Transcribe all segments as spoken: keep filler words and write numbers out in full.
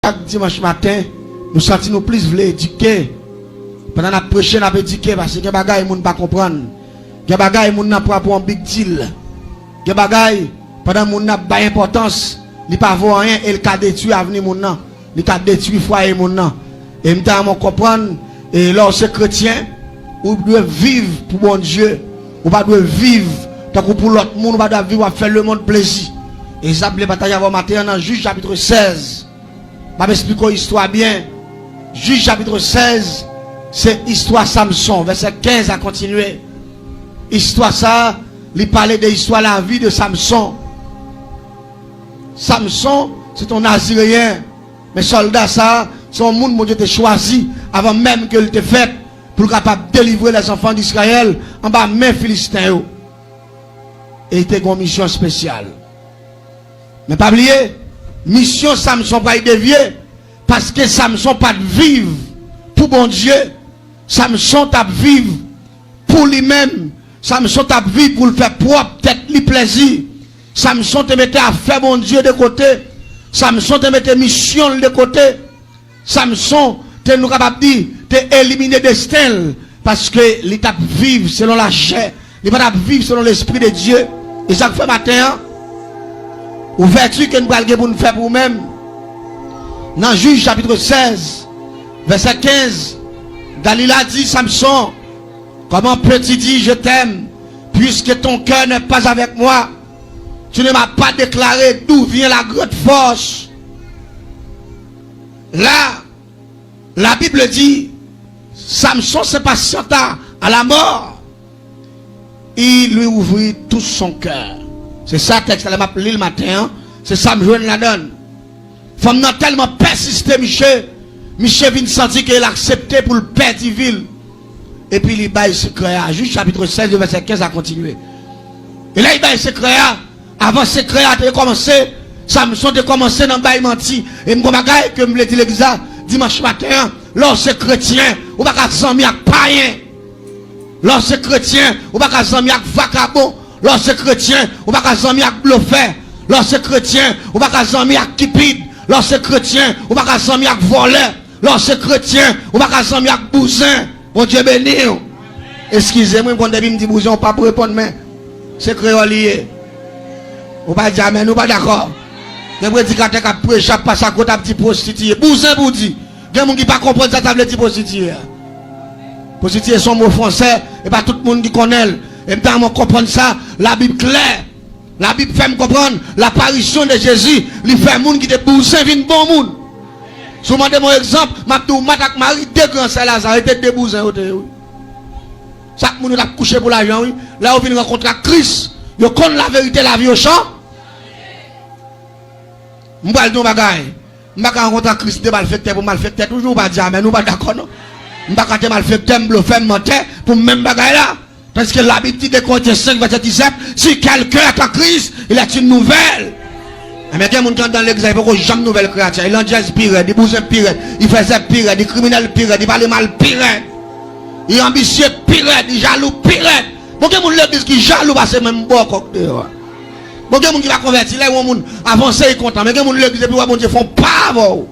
Chak dimanch maten, nou santi nou plis vle edike. Pandan n ap preche, n ap edike, paske gen bagay moun pa konprann. Gen bagay moun nan pran pou yon big deal. Gen bagay, pandan moun nan ap bay enpòtans, li pa vo anyen e l ka detwi avni moun nan. Li ka detwi fwaye moun nan. E m ta renmen w konprann, e lè w se kretyen, ou dwe viv pou Bondye. Ou pa dwe viv tankou pou lòt moun, ou pa dwe ap viv w ap fè lemonn plezi. E sa m vle pataje avè w maten an nan Jij chapit sèz. M ap esplike w istwa byen. Jij chapit sèz, se istwa Samson, vèsè kenz a kontinye. Istwa sa a, li pale de istwa lavi de Samson. Samson, se te yon Nazireyen. Men sòlda sa a, se yon moun Bondye te chwazi avan menm ke l te fèt, pou l kapab delivre lèzanfan d Izrayèl anba men Filisten yo. E li te gen yon misyon espesyal. Men pa bliye, misyon Samson pral devye, paske Samson pa t viv pou Bondye. Samson t ap viv pou li menm. Samson t ap viv pou l fè pwòp tèt li plezi. Samson te mete afè Bondye de kote. Samson te mete misyon l de kote. Samson te, nou kapab di, te elimine desten l, paske li t ap viv selon lachè. Li pa t ap viv selon Lespri de Dye. E sa k fè maten an, ouvèti ke n pral gen pou n fè pou ou menm, nan Jij chapit sèz, vèsè kenz, Dalila di Samson, comment peux-tu dire je t'aime, puisque ton cœur n'est pas avec moi? Tu ne m'as pas déclaré d'où vient la grande force. Là, la Bible dit, Samson se pasyanta à la mort. Il lui ouvrit tout son cœur. Se sa tèks la, lè m ap li l maten an, se sa m jwenn ladan l. Fanm nan tèlman pèsiste, misye, misye vin santi ke l aksepte pou l pèdi vi l. Epi li bay sekrè a. Jij chapit sèz, vèsè kenz a kontinye. E lè li bay sekrè a, avan sekrè a te kòmanse, Samson te kòmanse nan bay manti. E m gon bagay ke m vle di legliz la, dimanch maten an, lè w se kretyen, ou pa ka zanmi ak payen. Lè w se kretyen, ou pa ka zanmi ak vakabon. Lè w se kretyen, ou pa ka zanmi ak blofè. Lè w se kretyen, ou pa ka zanmi ak kipid. Lè w se kretyen, ou pa ka zanmi ak vòlè. Lè w se kretyen, ou pa ka zanmi ak bouzen. Bondye beni w. Eskize mwen, m konn depi m di bouzen, w p ap reponn, men se kreyòl li ye. Ou pa di amèn, ou pa dakò. Gen predikatè k ap preche, ap pase akote, ap di pwostitiye. Bouzen pou w di. Gen moun ki pa konprann sa sa vle di pwostitiye a. Pwostitiye se yon mo fransè, e pa tout moun ki konnen l. E m ta renmen w konprann sa, Labib klè. Labib fè m konprann, laparisyon de Jezi, li fè moun ki te bouzen vin bon moun. Si w mande m yon egzanp, m ap di w Mat ak Mari, de gran sè Laza, e te de bouzen yo te ye, wi. Sa k moun yo t ap kouche pou lajan, wi. Lè yo vin rankontre ak Kris, yo konn laverite, lavi yo chan. M pral di yon bagay. M pa ka rankontre ak Kris de malfektè pou malfektè toujou, ou pa di amèn, ou pa dakò non. M pa ka te malfektè, m blofè, m mantè pou menm bagay la. Tandiske Labib di, de Korentyen senk, vèsè disèt, si kèlken est en Christ, il est une nouvelle. Enben, gen moun ki anndan legliz la, li poko janm nouvèl kreyati. Li landjèz pi rèd, li bouzen pi rèd, li fè zèb pi rèd, li kriminèl pi rèd, li pale mal pi rèd, li anbisye pi rèd, li jalou pi rèd. Bon, gen moun legliz ki jalou pase menm bòkò k deyò a. Bon, gen moun ki pa konvèti, lè yon moun avanse, li kontan. Men gen moun legliz, depi w wè Bondye fè yon pa avè w.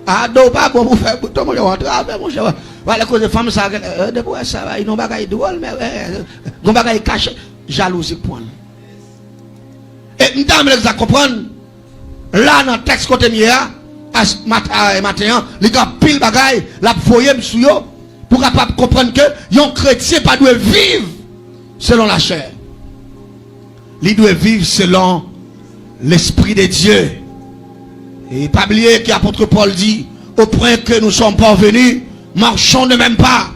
A, do w pa bon pou fè bouton, monchè, w antrave, monchè. W ale koze fanm sa, gen, eh, depi w wè sa, bay non bagay dwòl, men, eh, gon bagay kache, jalouzi k pran l. E m ta renmen legliz la konprann, la nan tèks kote m ye a, as-, mat-, a, maten an, li gen anpil bagay, l ap voye m sou yo, pou w kapab konprann ke yon kretyen pa dwe viv selon lachè. Li dwe viv selon Lespri de Dye. E pa bliye ke apot Pòl di, au point que nous sommes parvenus, marchons de même pas.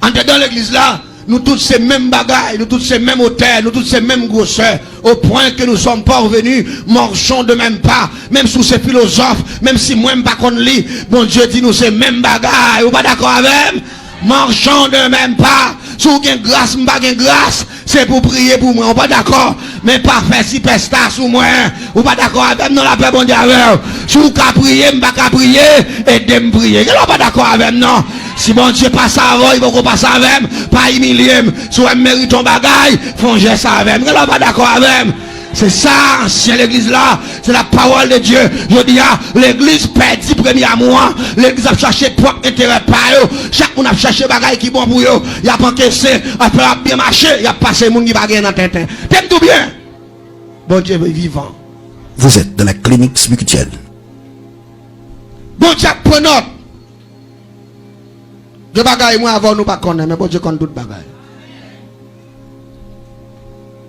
Andedan legliz la, nou tout se menm bagay, nou tout se menm otè, nou tout se menm gwosè. Au point que nous sommes parvenus, marchons de même pas. Menm si w se filozòf, menm si mwen m pa konn li, Bondye di nou se menm bagay. Ou pa dakò avè m? Marchons de même pas. Si w gen gras, m pa gen gras, se pou w priye pou mwen. Ou pa dakò? Men pa fè sipèsta sou mwen. Ou pa dakò avè m non, lapè Bondye avè w. Si w ka priye, m pa ka priye, ede m priye. Gen lè w pa dakò avè m non. Si Bondye pase avè w, li poko pase avè m, pa imilye m. Si w wè m merite yon bagay, fè yon jès avè m. Gen lè w pa dakò avè m. Se sa, ansyen legliz la, se la parole de Dieu. Jodi a, legliz pèdi premye amou an. Legliz ap chache pwòp enterè pa yo. Chak moun ap chache bagay ki bon pou yo. Y ap ankese, afè ap byen mache, y ap pase moun ki pa gen nan tenten. Tèm tou byen. Bondye vivan. Vous êtes dans la clinique spirituelle. Bondye ap pran nòt. Gen bagay mwen avè w nou pa konnen, men Bondye konn tout bagay.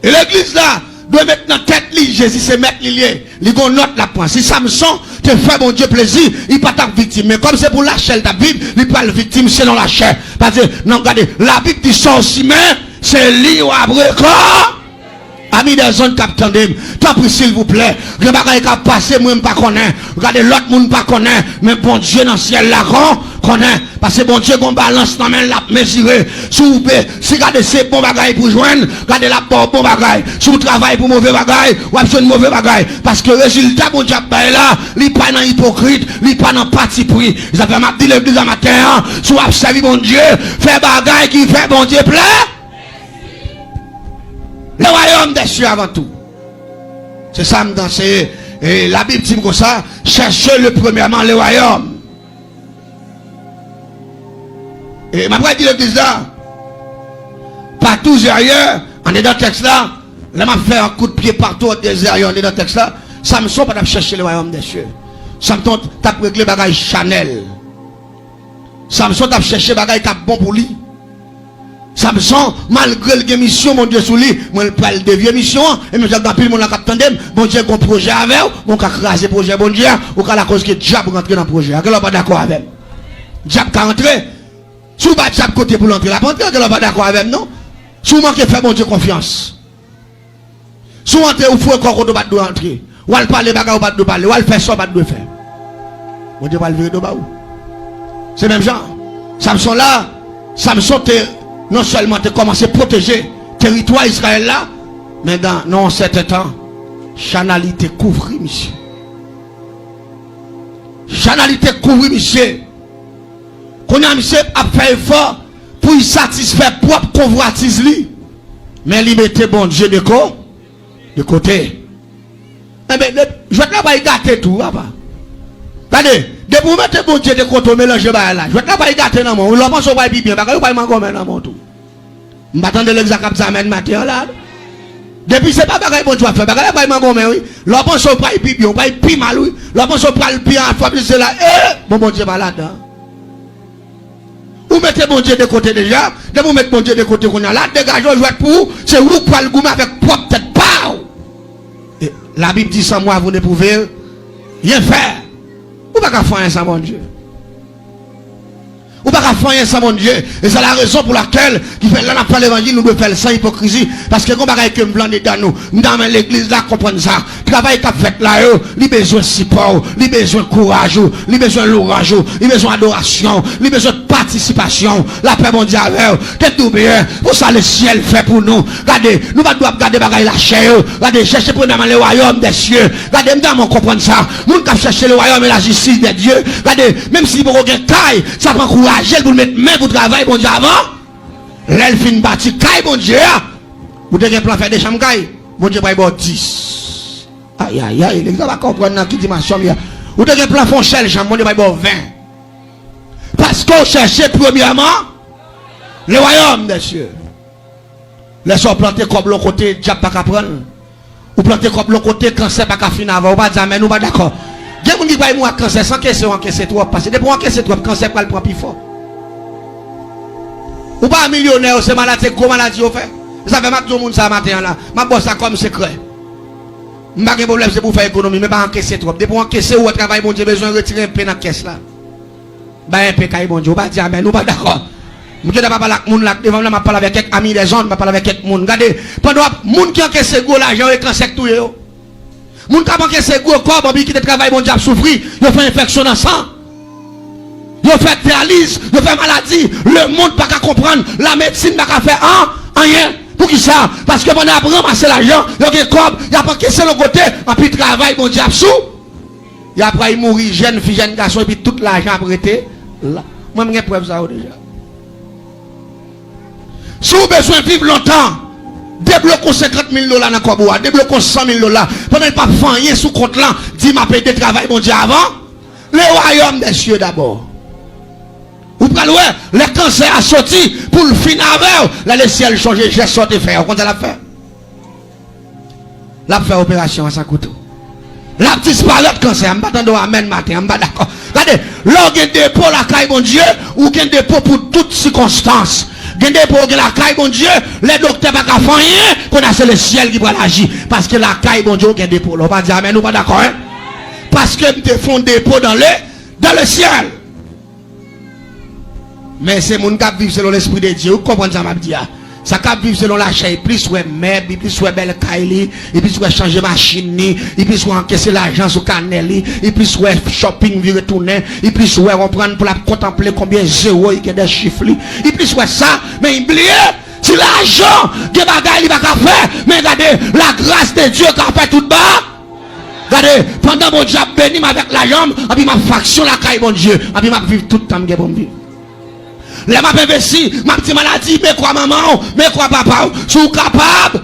E legliz la dwe met nan tèt li, Jezi se mèt li l ye. Li gon nòt l ap pran. Si Samson te fè Bondye plezi, li pa t ap viktim. Men kòm se pou lachè l t ap viv, li pral viktim selon lachè. Paske, non, gade, Labib di sa w simen, se li w ap rekò. Ami dèzonn k ap tande m, tanpri, silvouplè, gen bagay k ap pase, mwen m pa konnen. Gade, lòt moun pa konnen, men Bondye nan syèl la kon-, konnen. Paske Bondye gon balans nan men l, l ap mezire. Si w be-, si gade se bon bagay pou jwenn, gade l ap ba w bon bagay. Si w travay pou move bagay, w ap jwenn move bagay. Paske rezilta Bondye ap bay la, li pa nan ipokrit, li pa nan patipri. Se sa fè m ap di legliz la maten an, si w ap sèvi Bondye, fè bagay ki fè Bondye plè. Le royaume des cieux avant tout. Se sa m t anseye. E Labib di m konsa, cherchez le premièrement le royaume. E m ap di legliz la, patou zèrye, andedan tèks la, lè m ap fè yon kout pye patou de zèrye andedan tèks la, Samson pa t ap chèche le royaume des cieux. Samson t ap regle bagay chanèl. Samson t ap chèche bagay k ap bon pou li. Samson, malgre l gen misyon Bondye sou li, mwen l pral devye misyon an. E menm jan gen anpil moun la k ap tande m, Bondye gen yon pwojè avè w, men w ka kraze pwojè Bondye a, ou ka lakòz ke dyab rantre nan pwojè a. Gen lè w pa dakò avè m. Dyab ka rantre. Si w ba dyab kote pou l antre, l ap antre. Gen lè w pa dakò avè m, non. Si w manke fè Bondye konfyans. Si w antre, ou foure kò w kote w pa t dwe antre. W al pale bagay ou pa t dwe pale. W al fè sa w pa t dwe fè. Bondye pral vire do ba ou. Se menm jan. Samson la, Samson te non sèlman te kòmanse pwoteje teritwa Izrayèl la, men dan, nan yon sèten tan, chanali te kouvri misye. Chanali te kouvri misye. Kounye a, misye ap fè efò pou l satisfè pwòp konvwatiz li. Men li mete Bondye de ko-, de kote. Enben, de-, jwèt la pral gate tou, papa. Gade, depi w mete Bondye de kote, w melanje bagay la. Jwèt la pral gate nan men w. Lè w panse w pral pi byen, bagay yo pral mangonmen nan men w tou. M pa tande legliz la k ap di amèn maten an la. Depi se pa bagay Bondye w ap fè, bagay la pral mangonmen, wi. Lè w panse w pral pi byen, w pral pi mal, wi. Lè w panse w pral pi anfòm, se la, e, bon, Bondye pa ladan. Ou mete Bondye de kote deja. Depi ou met Bondye de kote kounye a la, degaje w jwèt pou ou. Se ou k pral goumen avèk pwòp tèt pa w. E Labib di, sans moi, vous ne pouvez rien faire. Ou pa ka fè anyen san Bondye. Ou pa ka fè anyen san Bondye. E se la rezon pou lakèl ki fè lè n ap fè levanjil, nou dwe fè l san ipokrizi. Paske gon bagay ke m vle andedan nou. M ta renmen legliz la konprann sa. Travay k ap fèt la yo, li bezwen sipò w, li bezwen kouraj ou, li bezwen lwanj ou, li bezwen adorasyon w, li bezwen patisipasyon w. Lapè Bondye avè w. Tèt nou byen, pou sa lesyèl fè pou nou. Gade, nou pa dwe ap gade bagay lachè yo. Gade, chèche premyèman le royaume des cieux. Gade, m ta renmen w konprann sa. Moun k ap chèche le royaume et la justice de Dieu, gade, menm si li poko gen kay, sa pa ankouraje l pou l met men pou travay Bondye avan. Lè l fin bati kay Bondye a, ou te gen plan fè de chanm kay, Bondye pral ba w dis. Ayayay, legliz la pa konprann nan ki dimansyon m ye. Ou te gen plan fè yon sèl chanm, Bondye pral ba w ven. Paske w chèche premyèman le royaume des cieux. Lè sa w plante kòb lòt kote, dyab pa ka pran l. Ou plante kòb lòt kote, kansè pa ka fin avè w. Ou pa di amèn, ou pa dakò. Gen moun ki pral mouri ak kansè san kese, w ankese twòp. Paske depi w ankese twòp, kansè pral pran pi fò. Ou pa milyonè, se maladi, se gwo maladi yo fè. Se sa fè m ap di yon moun sa maten an la. M ap ba w sa kòm sekrè. M pa gen pwoblèm, se pou w fè ekonomi, men pa ankese twòp. Depi w ankese, ou wè travay Bondye bezwen retire enpe nan kès la. Bay enpe kay Bondye. Ou pa di amèn, ou pa dakò. M gentan pa pale ak moun la k devan m nan, m ap pale avèk kèk ami dèzòd, m ap pale avèk kèk moun. Gade, pandan w ap, moun ki ankese gwo lajan yo, e kansè k touye yo. Moun k ap ankese gwo kòb, anpi kite travay Bondye ap soufri, yo fè enfeksyon nan san. Yo fè dyaliz, yo fè maladi. Lemonn pa ka konprann, lamedsin pa ka fè an, anyen. Poukisa? Paske pandan y ap ranmase lajan, yo gen kòb, y ap ankese lòt kote, anpi travay Bondye ap sou. Y ap pral mouri, jèn fi, jèn gason, epi tout lajan ap rete la. Mwen, m gen prèv sa yo deja. Si w bezwen viv lontan, Debloke yon senkant mil dola nan kòb ou a, debloke yon san mil dola. Pandan l p ap fè anyen sou kont lan, di, "M ap ede travay Bondye avan." Le royaume des cieux d'abord. Ou pral wè, lè kansè a soti, pou l fin avè w, lè lesyèl chonje jès sa w te fè a, ou konn sa l ap fè? L ap fè operasyon an san kout ou. L ap disparèt kansè a. M pa tande w amèn maten an, m pa dakò. Gade, lè w gen depo lakay Bondye, ou gen depo pou tout sikonstans. Gen depo w gen lakay Bondye, lè doktè pa ka fè anyen, kounye a se lesyèl ki pral aji. Paske lakay Bondye w gen depo la. Ou pa di amèn, ou pa dakò, en? Paske m te fè yon depo dans le, dans le ciel. Men se moun k ap viv selon Lespri de Dye, ou konprann sa m ap di a. Sa k ap viv selon lachè, li plis wè mèb, li plis wè bèl kay li, li plis wè chanje machin li, li plis wè ankese lajan sou kanè li, li plis wè shopping vire tounen, li plis wè, konprann, pou l ap kontanple konbyen zewo li gen dèyè chif li. Li plis wè sa, men li bliye, ti lajan, gen bagay li pa ka fè, men gade, la grâce de Dieu ka fè tout ba. Gade, pandan Bondye ap beni m avèk lajan m, anpi m ap fè aksyon lakay Bondye, anpi m ap viv tout tan m gen pou m viv. Lè m ap envesti, m ap di maladi, men kwa manman w, men kwa papa w, si w kapab.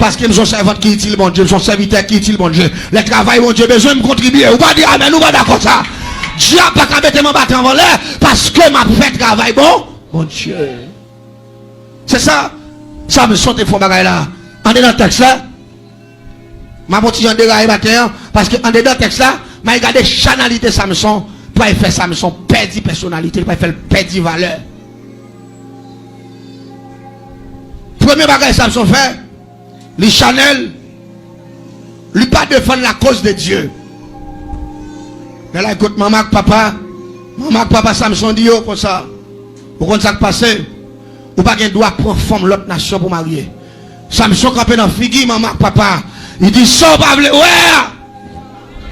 Paske m se yon sèvant ki itil Bondye, m se yon sèvitè ki itil Bondye. Lè travay Bondye bezwen, m kontribye. Ou pa di amèn, ou pa dakò sa. Dyab pa ka mete m anba tè anvan lè, paske m ap fè travay bon, Bondye. Se sa, Samson te fè yon bagay la. Andedan tèks la, m ap yon ti jan deraye maten an, paske andedan tèks la, m al gade chanalite Samson, pral fè Samson pèdi pèsonalite, li pral fè l pèdi valè. Premye bagay Samson fè, li chanèl, li pa defann lakoz de Dye. Lè l al kot manman ak papa, manman ak papa Samson di yo konsa, ou konn sa k pase? Ou pa gen dwa pran fanm lòt nasyon pou marye. Samson kanpe nan figi manman ak papa. Li di, "Sa w pa vle wè a."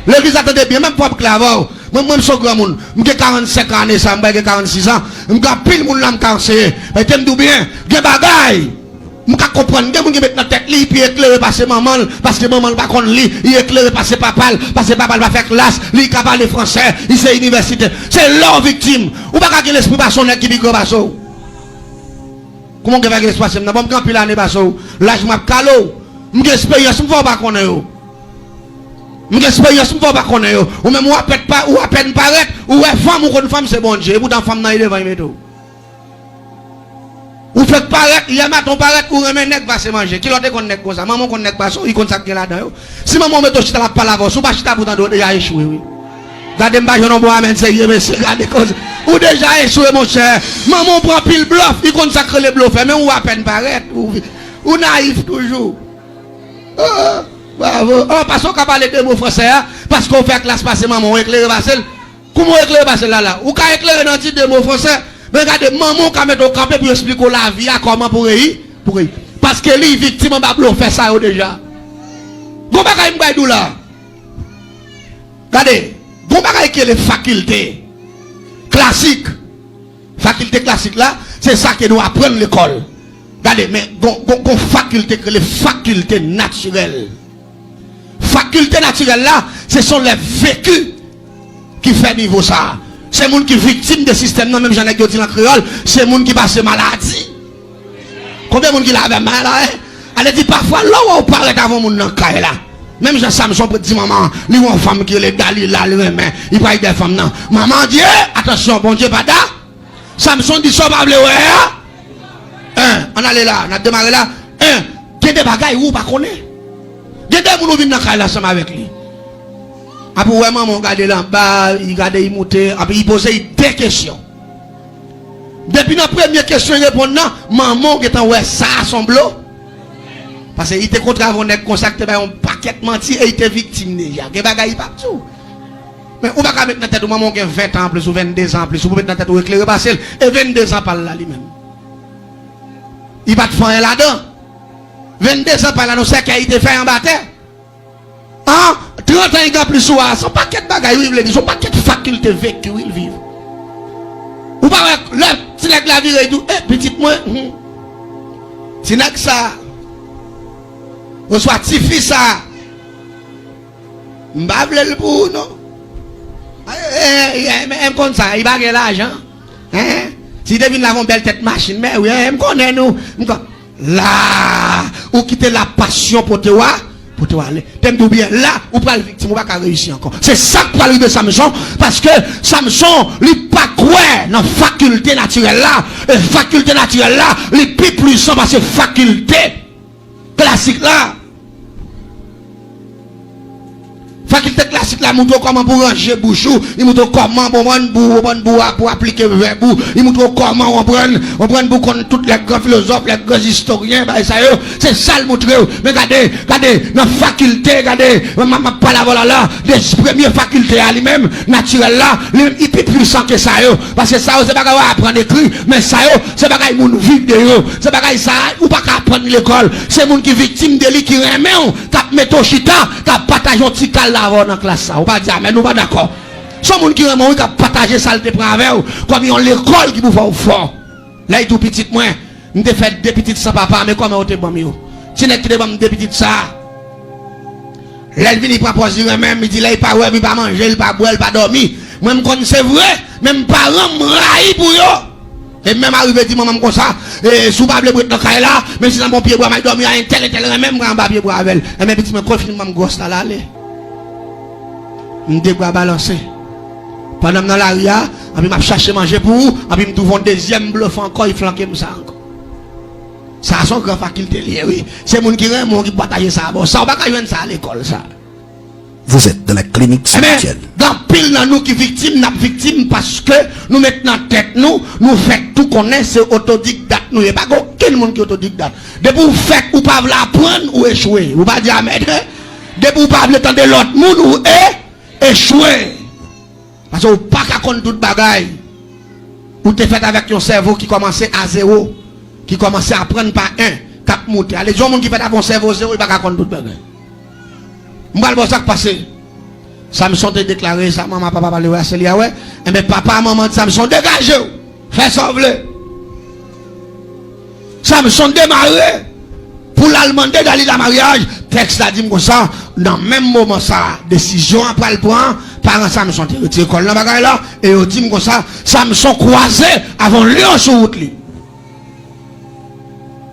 Legliz la, tande byen, menm fwa m klè avè w. Mwen, mwen, m se yon granmoun. M gen karannsenk ane sa, m pral gen karannsis an. M gen anpil moun la m ka anseye. Men te m di w byen, gen bagay m ka konprann. Gen moun ki met nan tèt li, li pi eklere pase manman l, paske manman l pa konn li. Li eklere pase papa l, paske papa l pa fè klas, li ka pale fransè, li se inivèsite. Se lè w viktim. Ou pa ka gen lespri pase yon nèg ki pi gran pase w. Kòman w gen bagay espas m nan? Bon, m gen anpil ane pase w. Laj mwen ap kale w. M gen esperyans m fè w pa konnen yo. M gen esperyans m fè w pa konnen yo. Ou menm ou apèn pa, ou apèn parèt, ou wè fanm, ou konn fanm se Bondye. Epoutan fanm nan e devan li mete w. Ou fèk parèt, yè maten w parèt, ou renmen nèg pase manje. Kilè w te konn nèg konsa? Manman w konn nèg pase w, li konn sa k gen ladan yo. Si manman w mete w chita l ap pale avè w, si w pa chita pou tande w deja echwe wi. Gade m pa jwenn yon bon amèn serye mesye, gade koze. Ou deja echwe monchè. Manman w pran anpil blòf, li konn sa k rele blofè, men ou apèn parèt, ou, ou nayif toujou. Oh, bravo. Oh, paske w ka pale de mo fransè a, paske w fè klas pase manman w, eklere pase l. Kouman w eklere pase l la la? Ou ka eklere nan ti de mo fransè, men gade manman w ka mete w kanpe pou eksplike w lavi a kòman pou reyi, pou reyi. Paske li viktim anba blofè sa yo deja. Gon bagay m bay di w la. Gade, gon bagay ki rele fakilte klasik. Fakilte klasik la, se sa ke nou aprann lekòl. Gade, men gon, gon, gon fakilte ki rele fakilte natirèl. Fakilte natirèl la, se son lè veki ki fè nivo sa. Se moun ki viktim de sistèm nan, menm jan nèg yo di l an kreyòl, se moun ki pase maladi. Konbyen moun ki la avè m la, en? Ale di pafwa, lè w wè w parèt avè yon moun nan kay la, menm jan Samson pral di manman an, li wè yon fanm ki rele Dalila, li renmen, li pral dèyè fanm nan. Manman an di, e, atansyon, Bondye pa da. Samson di, sa w pa vle wè a? En, ann ale la, n ap demare la. En, gen de bagay ou pa konnen. Gen de moun ou vin nan kay la ansanm avèk li. Apre ou wè manman w gade l anba, li gade li moute, apre li poze li de kesyon. Depi nan premye kesyon li reponn nan, manman w gentan wè sa a se yon blo. Paske li te kontre avè yon nèg konsa ki te bay yon pakèt manti e li te viktim deja. Gen bagay li p ap di w. Men ou pa ka met nan tèt ou manman w gen ven tan anplis ou venndezan anplis ou pou met nan tèt ou eklere pase l. E venndezan pa l la li menm. Li pa t fè anyen ladan. Venndezan pa l la nan sèkèy li te fè anba tè. An trant an li gen anplis ou a, se yon pakèt bagay wi, vle di, se yon pakèt fakilte veki wi, l viv. Ou pa wè lè ti nèg la vire, li di w, e, pitit mwen, hmm. Ti nèg sa, oswa tifi sa, m pa vle l pou ou, non. E, e, e, e, m konn sa, li pa gen lajan. En? Si li te vin la avè yon bèl tèt machin, men wi, en, m konnen nou. M kon- La, ou kite la pasyon pote w a, pote w ale. Te m di w byen, la, ou pral viktim, ou pa ka reyisi ankò. Se sa k pral rive Samson, paske Samson, li pa kwè nan fakilte natirèl la, e fakilte natirèl la, li pi pwisan pase fakilte klasik la. Fakilte klasik la montre w kòman pou w ranje bouch ou, li montre w kòman pou w konprann pou, pou w konprann pou w ap-, pou w aplike vèb ou, li montre w kòman w konprann, w konprann pou w konn tout lè gran filozòf, lè gran istoryen, bagay sa yo, se sa l montre w. Men gade, gade, nan fakilte, gade, m, m, m ap pale avè w la, la, de premye fakilte a li menm, natirèl la, li menm, li pi pwisan ke sa yo. Paske sa yo, se bagay w aprann ekri, men sa yo, se bagay moun viv de yo. Se bagay sa a, ou pa ka aprann li lekòl. Se moun ki viktim de li, ki renmen w, k ap mete w chita, k ap pataje yon ti kal avè w nan klas la. Ou pa di amèn, ou pa dakò. Se yon moun ki renmen w, wi, k ap pataje sa l te pran avè w, kòm yon lekòl ki pou fè w fò. Lè l di w pitit mwen, m te fè de pitit san papa, men kòman yo te ban m yo? Ti nèg ki te ban m de pitit sa a, lè l vini pran pòz li renmen m, li di lè l pa wè m, li pa manje, li pa bwè, li pa dòmi. Mwen, m konn se vre, men m paran m, m rayi pou yo. E m menm arive di manman m konsa, e, si w pa vle m ret nan kay la, menm si nan bon pye bwa m al dòmi a, entèl, entèl renmen m, m pran anba pye bwa avè l. Enben, pitit mwen, konfini ban m gwòs la, l ale. M de bra balanse. Pandan m nan lari a, anpi m ap chache manje pou ou, anpi m twouve yon dezyèm blofè ankò, li flanke m sa ankò. Sa a se yon gran fakilte li ye, wi. Se moun ki renmen w ki pataje sa a ba w. Sa ou pa ka jwenn sa a lekòl, sa. Vous êtes dans la clinique spirituelle. Gen anpil nan nou ki viktim, n ap viktim paske nou met nan tèt nou, nou fèk tou konnen se otodikdat nou ye. Pa gen okenn moun ki otodikdat. Depi w fèk, ou pa vle aprann, ou echwe. Ou pa di amèn. Depi w pa vle tande lòt moun, ou e, echwe. Paske ou pa ka konn tout bagay. Ou te fèt avèk yon sèvo ki kòmanse a zewo, ki kòmanse aprann pa en, k ap moute. Ale di yon moun ki fèt avèk yon sèvo zewo, li pa ka konn tout bagay. M pral ba w sa k pase. Samson te deklare sa, manman, papa pa vle wè, se li a wè. Enben, papa, manman di Samson, degaje w, fè sa w vle. Samson demare pou l al mande Dalila maryaj. Tèks la di m konsa, nan menm moman sa a, desizyon an pral pran, paran Samson te retire kò l nan bagay la, e yo di m konsa, Samson kwaze avè yon lyon sou wout li.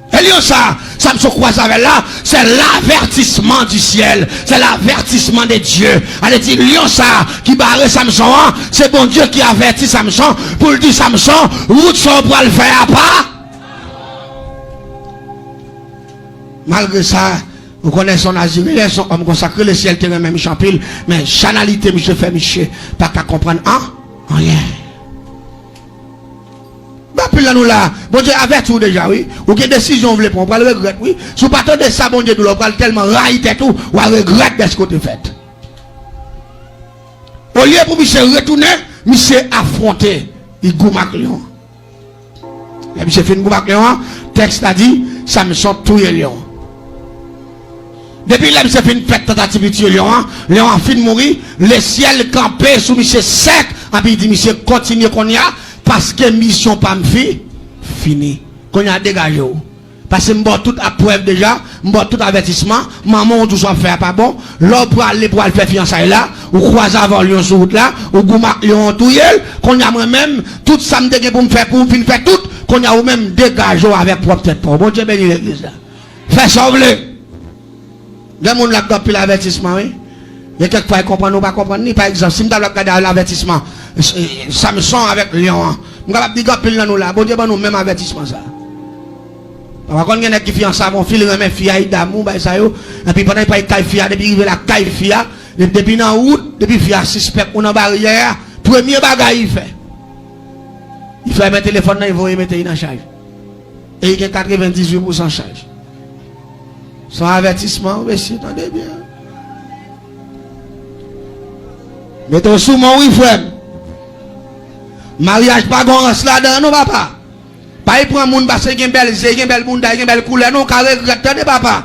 E lyon sa a, Samson kwaze avè l la, c'est l'avertissement du ciel, c'est l'avertissement de Dieu. Ale di lyon sa a ki bare Samson an, se Bondye ki avèti Samson pou l di Samson, wout sa w pral fè a pa. Malgre sa, ou konnen se yon Nazireyen, se yon òm konsakré, le syèl te renmen misye anpil, men chanalite misye fè misye pa ka konprann an, anyen. Gen anpil nan nou la, Bondye avèti w deja, wi. Ou gen desizyon w vle pran, ou pral regrèt, wi. Si w pa tande sa Bondye di w la, ou pral tèlman rayi tèt ou, w a regrèt dèske w te fèt. Olye pou misye retounen, misye afwonte, li goumen ak lyon an. Lè misye fin goumen ak lyon an, tèks la di, Samson touye lyon an. Depi lè misye fin fè tantativ li tiye lyon an, lyon an fin mouri, lesyèl kanpe sou misye sèk, anpi li di misye kontinye kounye a, paske misyon pa m fi, fini. Kounye a degaje w. Paske m ba w tout aprèv deja, m ba w tout avètisman, manman w di w sa w ap fè a pa bon, lè w prale pou w al fè fiyansay la, ou kwaze avè yon lyon sou wout la, ou goumen ak lyon an touye l, kounye a mwen menm, tout sa m te gen pou m fè pou ou, m fin fè tout, kounye a ou menm degaje w avèk pwòp tèt pa w. Bondye beni legliz la. Fè sa w vle. Gen moun la k gen anpil avètisman, wi. Gen kèk fwa, e konprann ou pa konprann li. Pa egzanp, si m ta vle ap gade avètisman, e, Samson avèk lyon an, m kapab di gen anpil nan nou la, Bondye ban nou menm avètisman sa a. Papa konn gen nèg ki fiyanse avè yon fi, li renmen fi a, li damou, bagay sa yo. Epi pandan li pral kay fi a, depi li rive lakay fi a, de-, depi nan wout, depi fi a sispèk ou nan baryè a, premye bagay li fè, li fèmen telefòn nan, li voye mete li nan chaj. E li gen katrevendizuit pousan chaj. Se yon avètisman, wi, mesye, tande byen. Mete w sou mwen, wi, frè m. Maryaj pa gen rans ladan, non, papa. Pa y pran moun paske gen bèl je, gen bèl mounda, gen bèl koulè, non, w ka regrèt, tande, papa.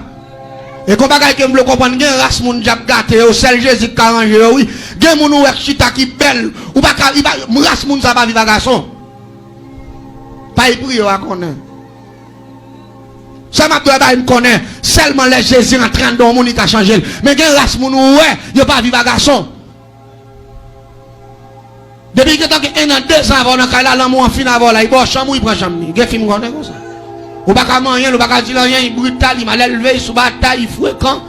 E gon bagay ke m vle w konprann, gen ras moun dyab gate yo, sèl Jezi k ka ranje yo, wi. Gen moun ou wè k chita ki bèl, ou pa ka, li pa, ras moun sa pa viv a gason. Pa y priye, w a konnen. Sa m ap di w la, bay m konnen, sèlman lè Jezi rantre anndan yon moun, li ka chanje l. Men gen ras moun ou wè, yo pa viv a gason. Depi gentan gen en an, de zan avè w nan kay la, lanmou an fin avè w la, li ba w chanm ou, li pran chanm li. Gen fi m konnen konsa. Ou pa ka manyen l, ou pa ka di l anyen, li brital, li mal elve, li sou batay, li frekan.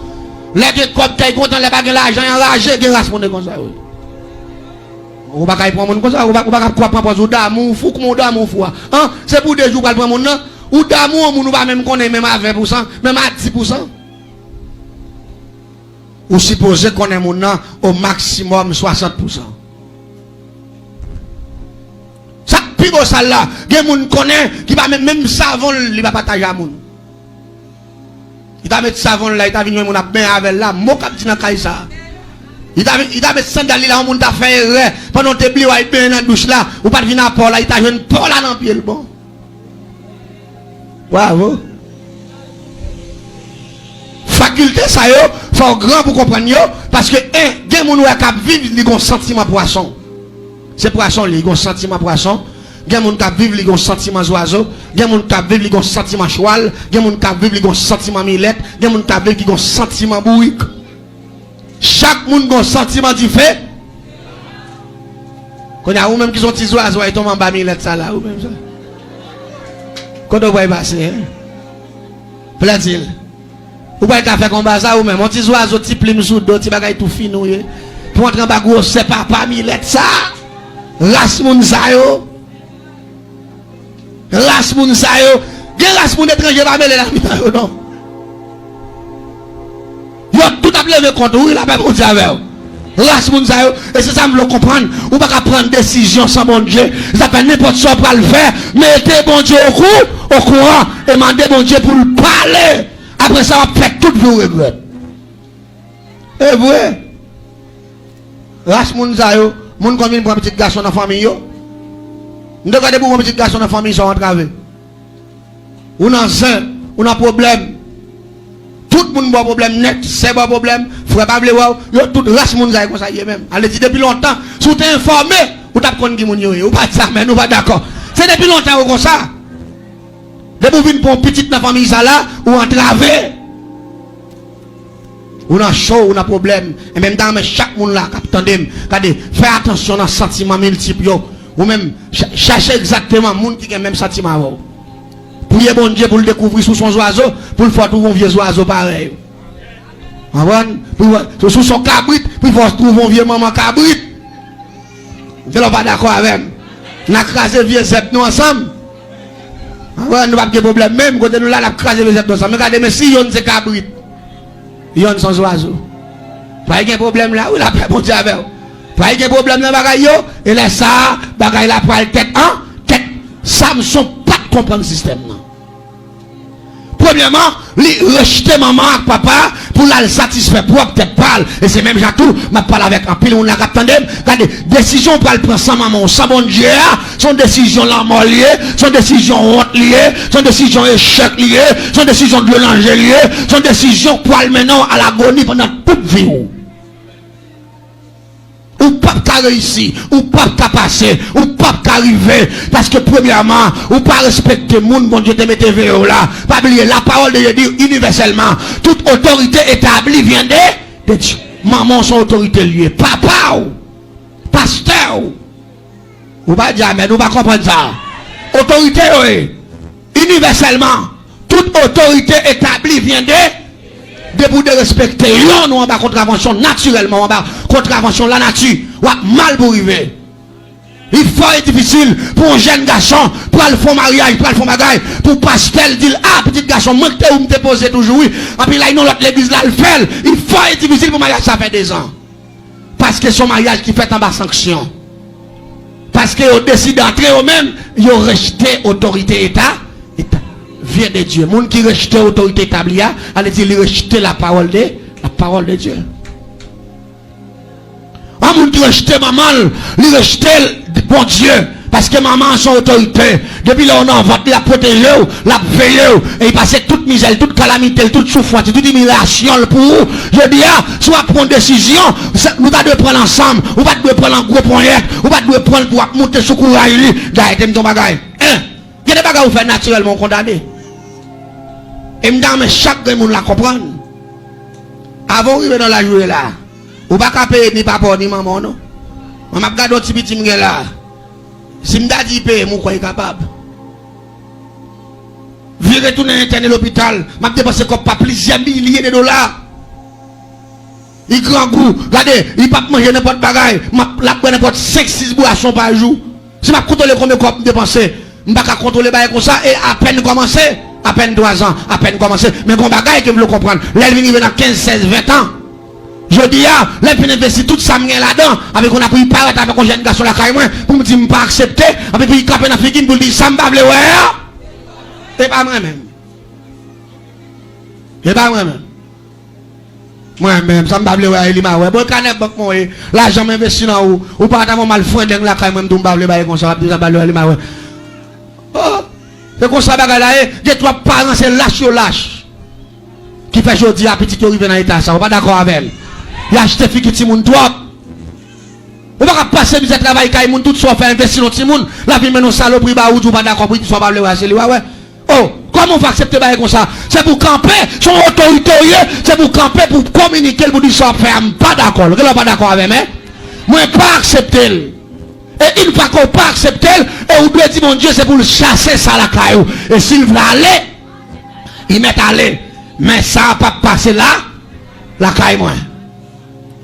Lè gen kòb, tè, li kontan, lè pa gen lajan, li anraje, gen ras moun konsa, wi. Ou pa ka pran moun konsa, ou pa, ou pa ka kwa pran pòz ou damou, ou fou, kouman ou damou, ou fou a? An, se pou de jou ou pral pran moun nan, ou damou yon moun ou pa menm konnen menm a ven pousan, menm a di pousan. Ou sipoze konnen moun nan o maksimòm swasant pousan. Sa k pi bo sal la, gen moun konnen ki pa menm, menm savon l, li pa pataje a moun. Li ta met savon l la, li ta vin jwenn moun ap benyen avè l la, mo k ap di nan kay sa. Li ta, li ta met sandal li la, yon moun ta fè erè, pandan w te bliye w al benyen nan douch la, ou pa t vin a pa w la, li ta jwenn pa w la nan pye l, bon. Bravo. Fakilte sa yo, fò w gran pou konprann yo, paske, en, gen moun ou wè k ap viv, li gon santiman pwason. Se pwason li, li gon santiman pwason. Gen moun k ap viv, li gon santiman zwazo. Gen moun k ap viv, li gon santiman chwal. Gen moun k ap viv, li gon santiman milèt. Gen moun k ap viv, ki gon santiman bourik. Chak moun gon santiman dife. Kounye a, ou menm ki se yon ti zwazo, ay tonbe anba milèt sa la, ou menm sa. Kote w pral pase, en? Plè di l. Ou pral ka fè konba sa, ou menm. Yon ti zwazo, ti plim sou do, ti bagay tou fin ou ye. Pou antre anba gwosè papa milèt sa. Ras moun sa yo. Ras moun sa yo, gen ras moun etranje pa mele nan mitan yo non. Yo tout ap leve kont ou, wi, lapè Bondye avè w. Ras moun sa yo, e se sa m vle w konprann, ou pa ka pran desizyon san Bondye. Sa fè nenpòt sa w pral fè, mete Bondye okou, okouran, e mande Bondye pou l pale. Apre sa, w ap fè tout vi w regrèt. E vre. Ras moun sa yo, moun konn vin pran pitit gason nan fanmi yo. M te kwè depi w pran pitit gason nan fanmi sa w antrave. Ou nan zen, ou nan pwoblèm. Tout moun ba w pwoblèm nèt, sè ba w pwoblèm, frè pa vle wè w, yo tout ras moun sa yo konsa ye menm. Ale di depi lontan, si w te enfòme, ou t ap konn ki moun yo ye. Ou pa di amèn, ou pa dakò. Se depi lontan yo konsa. Depi w vin pran yon pitit nan fanmi sa la, ou antrave. Ou nan cho, ou nan pwoblèm. Enben, m ta renmen chak moun la k ap tande m, gade, fè atansyon nan santiman miltip yo. Ou menm, cha-, chache egzakteman moun ki gen menm santiman avè w. Priye Bondye pou l dekouvri si w se yon zwazo, pou l fè w twouve yon vye zwazo parèy ou. Konprann? Pou w, si w se yon kabrit, pou l fè w twouve yon vye manman kabrit. Gen lè w pa dakò avè m. N a kraze vye zèb nou ansanm. Anwè, nou p ap gen pwoblèm menm, kote nou la, n ap kraze vye zèb nou ansanm. Men gade, men si yonn se kabrit, yonn se yon zwazo. Pral gen pwoblèm la, wi, lapè Bondye avè w. Pral gen pwoblèm nan bagay yo, e lè sa a, bagay la pral tèt an tèt. Samson pa t konprann sistèm nan. Premyèman, li rejte manman ak papa pou l al satisfè pwòp tèt pa l. E se menm jan tou, m ap pale avèk anpil moun la k ap tande m. Gade, desizyon w pral pran san manman w, san Bondye a, se yon desizyon lanmò l ye, se yon desizyon wont li ye, se yon desizyon echèk li ye, se yon desizyon dlo nan je li ye, se yon desizyon k pral mennen w a lagoni pandan tout vi w. Ou p ap ka reyisi, ou p ap ka pase, ou p ap ka rive, paske premyèman, ou pa respekte moun Bondye te mete veye w la. Pa bliye, la parole de Dieu dit universellement, toute autorité établie vient de, de Dieu. Manman w se yon otorite l ye, papa w, pastè w. Ou pa di amèn, ou pa konprann sa. Otorite yo ye. Inivèsèlman, tout otorite etabli vyen de, depi w derespekte yonn, ou anba kontravansyon, natirèlman, ou anba kontravansyon lanati, w ap mal pou rive. Li fò e difisil pou yon jèn gason pral fè yon maryaj, pral fè yon bagay, pou pastè l di l, a, pitit gason, mwen k te ou m te poze toujou, wi. Anpi l al nan lòt legliz la, l fè l. Li fò e difisil pou maryaj sa fè dezan. Paske se yon maryaj ki fèt anba sanksyon. Paske yo deside antre yo menm, yo rejte otorite eta, eta, vyen de Dye. Moun ki rejte otorite etabli a, sa vle di li rejte la parole de, la parole de Dieu. Yon moun ki rejte manman l, li rejte Bondye. Paske manman an se yon otorite. Depi lè w nan vant li, l ap pwoteje w, l ap veye w. E li pase tout mizè l, tout kalamite l, tout soufrans li, tout imilyasyon l pou ou. Jodi a, si w ap pran yon desizyon, se, nou ta dwe pran l ansanm. Ou pa t dwe pran l an gwo ponyèt. Ou pa t dwe pran l pou w ap moute sou kouraj li. Dayè, te m di yon bagay. En, gen de bagay ou fè natirèlman ou kondane. E m ta renmen chak grenn moun la konprann. Avan w rive nan laj ou ye la, ou pa ka peye ni papa w ni manman w non. Mwen m ap gade yon ti piti m gen la. Si m ta di l peye m, ou kwè l kapab? Vire tounen entène lopital, m ap depanse kòb pa plizyè milye de dola. Li grangou, gade, li p ap manje nenpòt bagay, m ap, l ap bwè nenpòt senk, sis bwason pa jou. Si m ap kontwole konbyen kòb m depanse, m pa ka kontwole bagay konsa, e apèn kòmanse, apèn twazan, apèn kòmanse. Men gon bagay ke m vle w konprann, lè l vin rive nan kenz, sèz, ven tan, jodi a, lè m fin envesti tout sa m gen ladan, epi kounye a pou li parèt avèk yon jèn gason lakay mwen, pou m di m pa aksepte, epi pou li kanpe nan figi m, pou l di sa m pa vle wè a, e pa mwen menm. E pa mwen menm. Mwen menm, sa m pa vle wè a, e li m a wè. Bon, kanè bank mwen ye, lajan m envesti nan ou, ou pa ta mwen mal fwendeng lakay mwen, m di w m pa vle bagay konsa, w ap di sa m pa vle wè, li m a wè. Oh, se konsa bagay la ye, gen twòp paran, se lach yo lach. Ki fè jodi a pitit yo rive nan eta sa. Ou pa dakò avè m? Y achte figi timoun twòp. Ou pa ka pase mizè travay kay moun, tout sa w fè envesti nan timoun, l ap vin mennen yon salopri ba ou, di w pa dakò pou li, di w pa vle wè, se li w a wè. Oh, kòman w fè aksepte bagay konsa? Se pou kanpe, se yon otorite w ye, se pou kanpe, pou kominike l, pou di sa w ap fè a, m pa dakò. Gen lè w pa dakò avè m, en? Mwen pa aksepte l. E yon fwa ke w pa aksepte l, e ou dwe di Bondye se pou l chase sa lakay ou. E si l vle ale, li mèt ale. Men sa a p ap pase la, lakay mwen.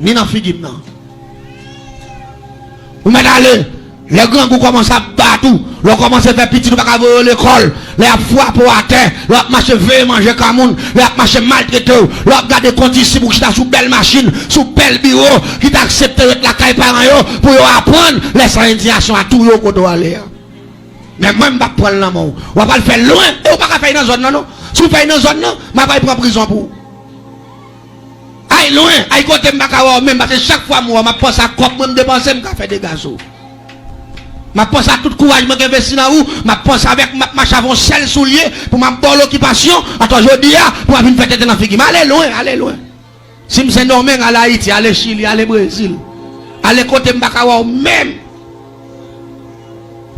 Ni nan figi m nan. Ou mèt ale. Lè grangou kòmanse ap bat ou, lè w kòmanse fè pitit ou pa ka voye yo lekòl, lè y ap frape w atè, lè w ap mache veye manje ka moun, lè y ap mache maltrete w, lè w ap gade kondisip ou chita sou bèl machin, sou bèl biwo, ki ta aksepte ret lakay paran yo pou yo aprann, lè sa endiyasyon a touye w kote w ale a. Men mwen, m p ap pran l nan men w. W ap al fè l lwen, e w pa ka fè l nan zòn nan, non. Si w fè l nan zòn nan, m ap al pran prizon pou ou. Ay lwen, ay kote m pa ka wè w menm, paske chak fwa m wè w, m ap panse a kòb mwen m depanse, m ka fè dega sou ou. M ap panse a tout kouraj mwen k envesti nan ou, m ap panse avèk, m ap mache avè yon sèl soulye, pou m ap ba w lokipasyon, atò jodi a, pou w ap vin fè tenten nan figi m. Ale lwen, ale lwen. Si m Sendomeng, ale Ayiti, ale Chili, ale Brezil. Ale kote m pa ka wè w menm.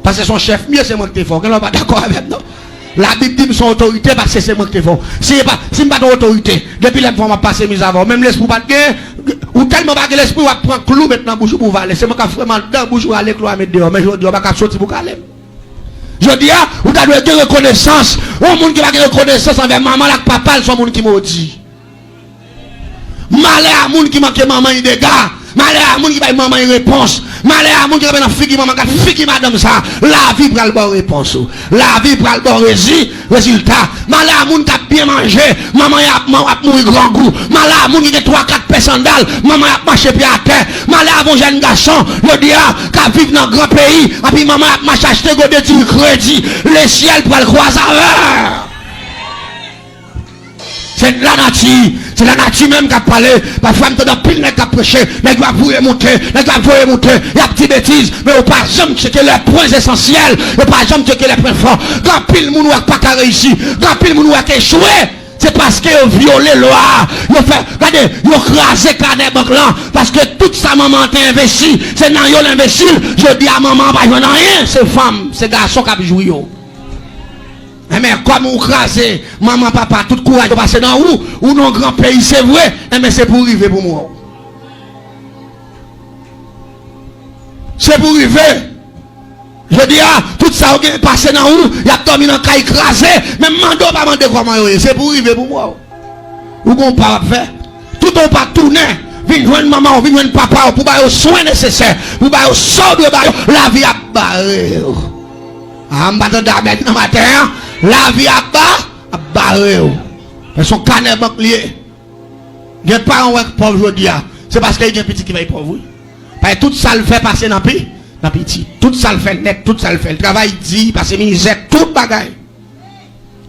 Paske se yon chèf m ye, se mwen ki te fè w. Gen lè w pa dakò avè m, non. Labib di m se yon otorite paske se mwen ki te fè w. Si e pa, si m pa t yon otorite, depi lè m fè w, m ap pase mizè avè w. Menm lespri w pa t gen, ou tèlman pa gen lespri, w ap pran klou met nan bouch ou pou w vale. Se mwen k ap fremen anndan bouch ou, rale klou a met deyò. Men jodi a, w pa ka soti pou w kale m. Jodi a, ou ta dwe gen rekonesans. Yon moun ki pa gen rekonesans anvè manman l ak papa l, se yon moun ki modi. Malè a moun ki manke manman l dega. Malè a moun ki bay manman l repons. Malè a moun ki kanpe nan figi manman, gad figi madanm sa. Lavi pral ba w repons ou. Lavi pral ba w rezi-, rezilta. Malè a moun k ap byen manje. Manman l ap, ap mouri grangou. Malè a moun ki gen twa, kat pè sandal. Manman l ap mache pye atè. Malè avè yon jèn gason, jodi a, k ap viv nan gran peyi. Epi manman l ap mache achte gode diri kredi. Lesyèl pral kwaze avè l. Se lanati, se lanati menm k ap pale. Pafwa m tande anpil nèg k ap preche, nèg yo ap voye moute, nèg yo ap voye moute, y ap di betiz, men yo pa janm tcheke lè pwen esansyèl, yo pa janm tcheke lè pwen fò. Gen anpil moun ou wè k pa ka reyisi, gen anpil moun ou wè k echwe, se paske yo vyole lwa a, yo fè, gade, yo kraze kanè bank lan, paske tout sa manman an te envesti, se nan yo l envesti l, jodi a manman an pa jwenn anyen, se fanm, se gason k ap jwi yo. Enben, kòm ou kraze manman, papa, tout kouraj yo pase nan ou, ou nan yon gran peyi, se vre, enben, se pou rive pou mwen. Se pou rive. Jodi a, tout sa yo gen pase nan ou, y ap dòmi nan kay kraze, menm mande w pa mande kòman yo ye, se pou rive pou mwen. Ou gon pa w ap fè. Toutan w pa tounen, vin jwenn manman w, vin jwenn papa w, pou ba yo swen nesesè, pou ba yo sa w dwe ba yo, lavi ap bare w. A, m pa tande amèn nan maten an. Lavi ap ba, ap bare w. Men se yon kanè bank li ye. Gen paran w wè k pòv jodi a, se paske li gen pitit ki fè l pòv, wi. Paske tout sa l fè pase nan pi, nan pitit. Tout sa l fè nèt, tout sa l fè. L travay di, pase mizè, tout bagay.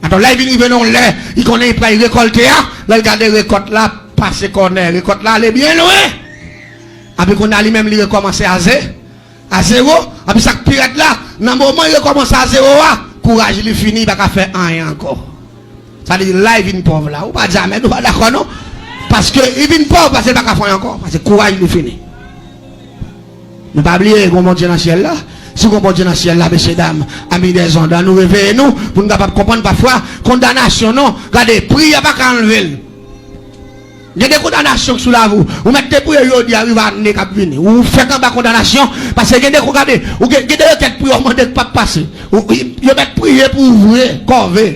Atò, lè l vin rive nan yon lè, li konnen li pral rekòlte a, lè l gade rekòt la, pase kònè, rekòt la ale byen lwen. Epi kounye a li menm li rekòmanse a ze, a zewo, epi sa k pi rèd la, nan moman li rekòmanse a zewo a, kouraj li fini, li pa ka fè anyen ankò. Sa vle di la li vin pòv la. Ou pa di amèn, ou pa dakò non. Paske li vin pòv, paske li pa ka fè anyen ankò, paske kouraj li fini. Men pa bliye, gon Bondye nan syèl la. Si gon Bondye nan syèl la, mesye dam, ami dèzond, ann nou reveye nou, pou n kapab konprann pafwa kondanasyon, non. Gade, priyè pa ka anlve l. Gen de kondanasyon k sou lavi w. Ou mèt te priye jodi a, rive ane k ap vini. Ou fèk anba kondanasyon, paske gen de kou, gade, ou gen, gen de rekèt priyè w mande k p ap pase. Ou, yo mèt priye pou ou vre, kòve.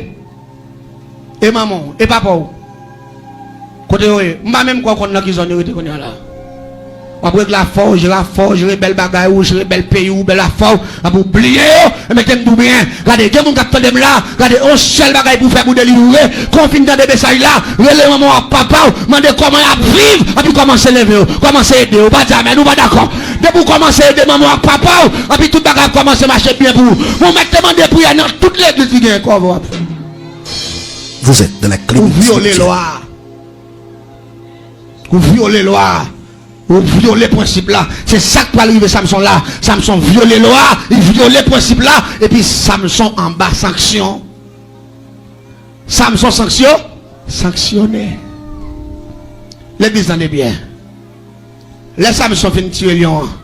E manman w, e papa w, kote yo ye? M pa menm kwè w konn nan ki zòn yo rete kounye a la. W ap regle afè w, jere afè w, jere bèl bagay ou, jere bèl peyi w, bèl afè w, epi w bliye yo. E mete m di w byen, gade, gen moun k ap tande m la, gade, yon sèl bagay pou w fè pou w delivre, kon w fin tande mesaj la, rele manman w ak papa w, mande kòman y ap viv, epi kòmanse leve yo, kòmanse ede yo. Ou pa di amèn, ou pa dakò. Depi w kòmanse ede manman w ak papa w, epi tout bagay ap kòmanse mache byen pou ou. Bon, mèt te mande priyè nan tout legliz li gen kòve w ap fè. Vous êtes dans la Ou clinique vyole spirituelle. Lwa. Ou vyole lwa. Ou vyole prensip la. Se sa k pral rive Samson la. Samson vyole lwa, li vyole prensip la, epi Samson anba sanksyon. Samson sanksyon, sanksyone. Legliz, tande byen. Lè Samson fin tiye lyon an,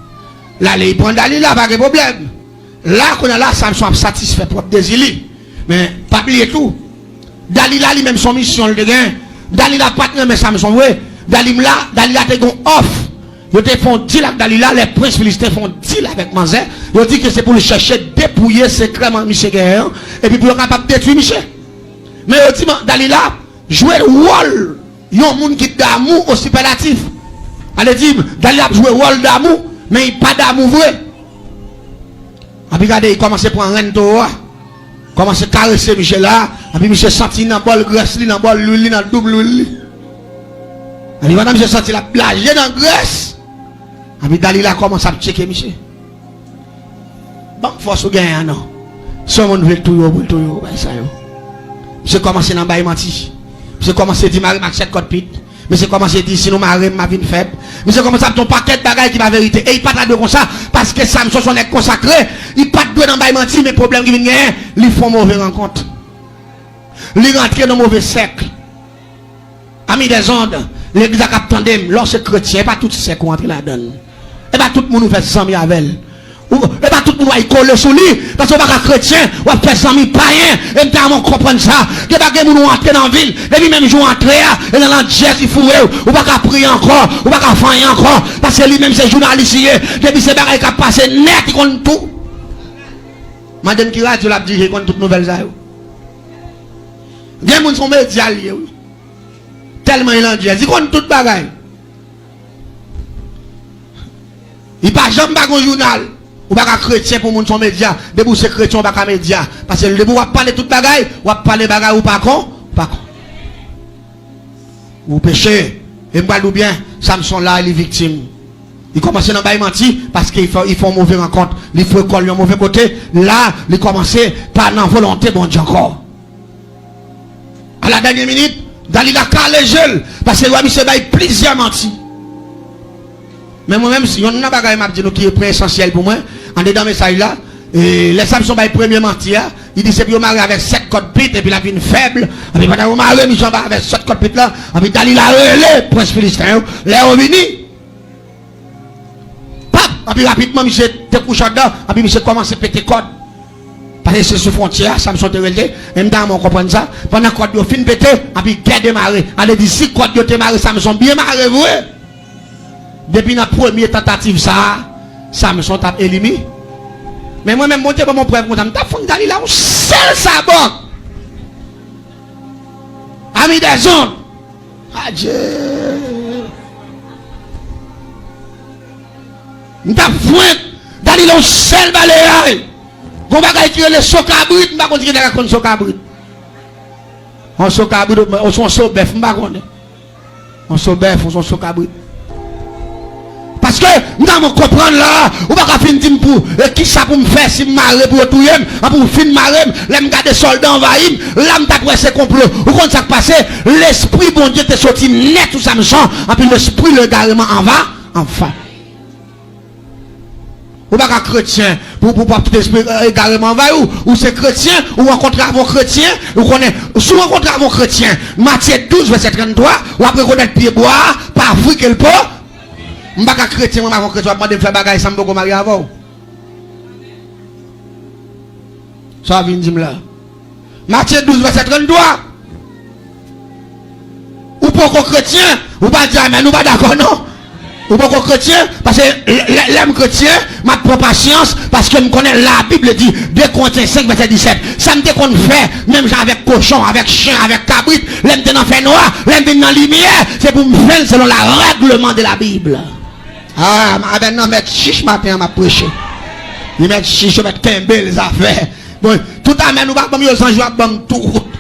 l ale, li pran Dalila, pa gen pwoblèm. La, kounye a la, Samson ap satisfè pwòp dezi li. Men, pa bliye tou, Dalila li menm se yon misyon l te gen. Dalila pa t renmen Samson vre. Dalila, Dalila te gen yon òf. Yo te fè yon dil ak Dalila, lè prens Filisten fè yon dil avèk manzè. Yo di ke se pou l chèche depouye sekrè misye genyen an, epi pou yo kapab detwi misye. Men yo di, man, Dalila jwe wòl yon moun ki damou o sipèlatif. Ale di m, Dalila ap jwe wòl damou, men li pa damou vre. Epi gade, li kòmanse pran renn towo a. Kòmanse karese misye la. Epi misye santi nan bòl grès li, nan bòl lwil li, nan doub lwil li. Epi pandan misye santi l ap blaje nan grès, epi Dalila kòmanse ap tcheke misye. Ban m fòs ou genyen an non. Si yon moun vle touye w, pou l touye w, bay sa yo. Misye kòmanse nan bay manti. Misye kòmanse di mare m ak sèt kòd pit. Misye kòmanse di, si nou mare m, m ap vin fèb. Misye kòmanse ap di yon pakèt bagay ki pa verite. E li pa ta dwe konsa, paske Samson se yon nèg konsakre. Li pa t dwe nan bay manti, men pwoblèm ki vin genyen, li fè yon move rankont. Li rantre nan move sèk. Ami dèzòd, legliz la k ap tande m, lè w se kretyen, e pa tout sèk ou antre ladan l. E pa tout moun ou fè zanmi avè l. Ou, e pa tout moun w al kole sou li, paske w pa ka kretyen, w ap fè zanmi payen, e m ta renmen w konprann sa. Gen pa gen moun ou antre nan vi l, depi menm jou w antre a, e nan landjèz li foure w, ou pa ka priye ankò, ou pa ka fè anyen ankò, paske li menm se jounalis li ye, depi se bagay k ap pase nèt, li konn tou. Mande m ki radyo l ap dirije, li konn tout nouvèl sa yo. Gen moun se yon medya l ye, wi. Tèlman li landjèz, li konn tout bagay. Li pa janm pa gon jounal. Ou pa ka kretyen pou moun se yon medya. Depi w se kretyen, ou pa ka medya. Paske depi w ap pale tout bagay, w ap pale bagay ou pa kon, pa kon. Ou peche. E m pral di w byen, Samson la, li viktim. Li kòmanse nan bay manti, paske li fè, li fè yon move rankont. Li foure kò l yon move kote. La, li kòmanse pa nan volonte Bondye ankò. A la dènye minit, Dalila kale je l, paske l wè misye bay plizyè manti. Men mwen menm, si yonn nan bagay m ap di nou ki pi esansyèl pou mwen, andedan mesaj la, e, lè Samson bay premye manti a, li di se pou yo mare avèk sèt kòd pit, epi l ap vin fèb, epi pandan yo mare misye anba avèk sèt kòd pit la, epi Dalila rele prens Filisten yo, lè yo vini, pap! Epi rapidman, misye te kouche anndan, epi misye kòmanse pete kòd. Paske se sou fwontyè a, Samson te rele, e m ta renmen w konprann sa. Pandan kòd yo fin pete, epi gè demare. Ale di, si kòd yo te mare Samson byen mare vre, depi nan premye tantativ sa a, Samson t ap elimi. Men mwen menm, Bondye ban mwen prèv konsa, m t ap fonn Dalila yon sèl sabòt. Ami dèzòd. Adye. M t ap fwenk Dalila yon sèl balayay. Gon bagay ki rele so kabrit, m pa konn si gen nèg k konn so kabrit. Yon so kabrit, oswa yon so bèf, m pa konnen. Yon so bèf, yon so kabrit. Paske, m ta renmen konprann la, ou pa ka fin di m pou, e kisa pou m fè si m mare pou yo touye m, anpi w fin mare m, lè m gade sòlda anvayi m, la m t ap wè se konplo. Ou konn sa k pase? Lespri Bondye te soti nèt sou Samson, anpi lespri legareman anva, anva. Ou pa ka kretyen pou, pou, pou ap kite espri, e, egareman anvayi w. Ou se kretyen, ou rankontre avè yon kretyen, ou konnen, si w rankontre avè yon kretyen, Matye douz, vèsè tranntwa, w ap rekonèt pye bwa a pa fwi ke l po. M pa ka kretyen, mwen, m avè yon kretyen, w ap mande m fè bagay san m poko marye avè w. Sa w vin di m la? Matye douz, vèsè tranntwa. Ou poko kretyen, ou pa di amèn, ou pa dakò non. Ou poko kretyen? Paske lè, lè, lè m kretyen, m ap pran pasyans, paske m konnen Labib di, de Korentyen senk vèsè disèt, sa m te konn fè, menm jan avèk kochon, avèk chen, avèk kabrit, lè m te nan fènwa, lè m vin nan limyè, se pou m fè l selon la règleman de la Bible. Ah, avè nan mèt chich maten an m ap preche. Li mèt chich, yo mèt kenbe l zafè. Bon, tout amèn ou pa ban m yo, zanj yo ap ban m tout.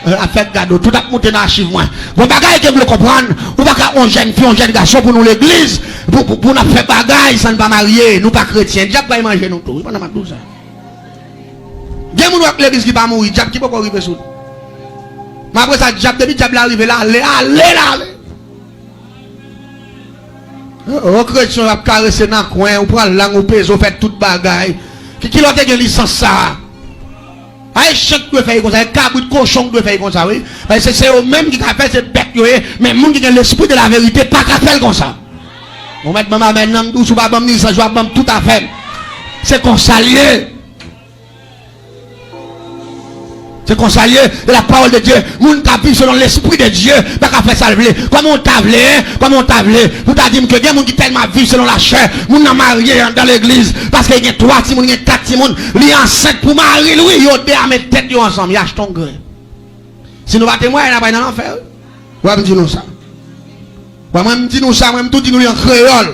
Afè gado, tout ap moute nan achiv mwen. Bon, bagay ke m vle konprann, ou pa ka yon jèn fi, yon jèn gason pou nou legliz, pou, pou, pou n ap fè bagay san n pa marye, nou pa kretyen. Dyab pral manje nou tou, wi, pandan m ap di w sa. Gen moun w ap legliz ki pa mouri, dyab ki poko rive sou nou. Men apre sa, dyab, depi dyab la rive, l ale, ale, l ale. Yon kretyen w ap karese nan kwen, ou pran lang, ou peze, ou fè tout bagay. Ki, kilè w te gen lisans sa a? A, e chen k dwe fè l konsa, e kabrit, kochon k dwe fè l konsa, wi. Paske se, se yo menm ki ka fè, se bèt yo ye, men moun ki gen lespri de la verite pa ka fè l konsa. Ou mèt ban m amèn nan, m dous, ou pa ban m lisans, w ap ban m tout afè m. Se konsa l ye. Se konsa l ye, e la pawòl de Dye, moun k ap viv selon Lespri de Dye, pa ka fè sa l vle. Kòman w ta vle, en? Kòman w ta vle pou w ta di m ke gen moun ki tèlman ap viv selon lachè, moun nan marye anndan legliz, paske gen twa timoun, gen kat timoun, li ansent pou mari l, wi, yo de a met tèt yo ansanm, y achte yon grenn. Si nou pa temwaye, n a pral nan lanfè, wi. W ap di nou sa. Bon, mwen, m di nou sa, mwen, m tou di nou li an kreyòl.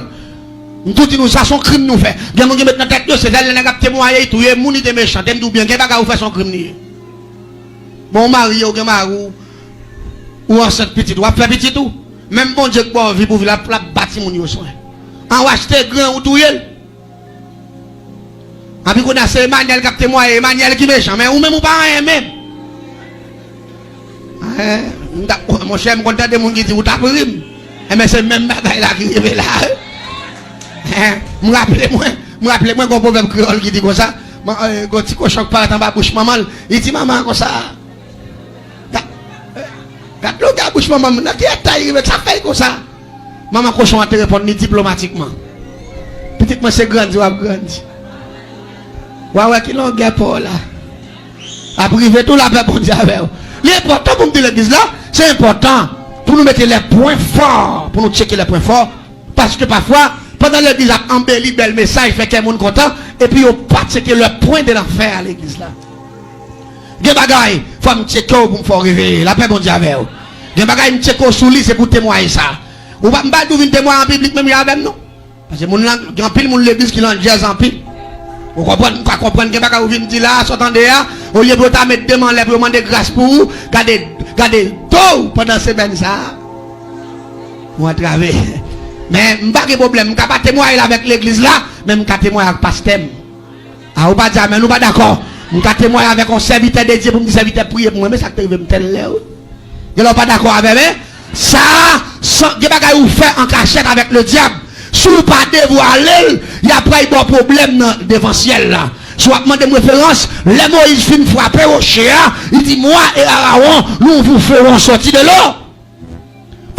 M tou di nou sa, se yon krim nou fè. Gen moun ki met nan tèt yo, se sèl lè nèg ap temwaye, li touye moun, li te mechan. Te m di w byen, gen bagay ou fè, se yon krim li ye. Bon, ou marye, ou gen mari w, ou ansent pitit, w ap fè pitit ou. Menm Bondye k ba w vi pou viv, l ap, l ap ba timoun yo swen. An, ou achte grenn, ou touye l. Anpi kounye a se Emanyèl k ap temwaye, Emanyèl ki mechan, men ou menm ou pa anyen menm. Hen, m t ap, monchè, m konn tande moun ki di ou t ap ri m. Enben se menm bagay la ki rive la. Hen, m raple mwen, m raple mwen gon pwovèb kreyòl ki di konsa, man, eh, gon ti kochon k parèt anba bouch manman l, li di manman an konsa. Gad, gad longè bouch manman m, nan ki eta li rive, sa fè l konsa? Manman kochon an te reponn li diplomatikman, pitit mwen, se grandi w ap grandi. W a wè ki longè pa w la ap rive tou, lapè Bondye avè w. Li enpòtan pou m di legliz la, se enpòtan pou nou mete lè pwen fò, pou nou tcheke lè pwen fò, paske pafwa, pandan legliz ap anbeli bèl mesaj, fè kè moun kontan, epi yo pa tcheke lè pwen de lanfè a legliz la. Gen bagay, fò m tcheke w pou m fè w reveye. Lapè Bondye avè w. Gen bagay m tcheke w sou li, se pou temwaye sa. Ou pa, m pa di w vin temwaye an piblik menm jan avè m, non. Paske moun lan, gen anpil moun legliz ki landjèz anpil. Ou konprann, m ka konprann gen bagay ou vin di la, sa w tande a, olye pou yo ta met de men anlè pou yo mande gras pou ou, gade, gade do w pandan semèn sa a. Ou antrave. Men m pa gen pwoblèm, m ka pa temwaye l avèk legliz la, men m ka temwaye ak pastè m. A, ou pa di amèn, ou pa dakò. M ka temwaye avèk yon sèvitè de Dye pou m di sèvitè priye pou mwen. Men sa k te rive m tèl lè, wi. Gen lè w pa dakò avè m, men sa, san, gen bagay ou fè an kachèt avèk ledyab. Si w pa devwale l, y ap pral ba w pwoblèm nan devan syèl la. Si w ap mande m referans, lè Moyiz fin frape woche a, li di, Moi et Aaron, nous vous ferons sortir de l'eau.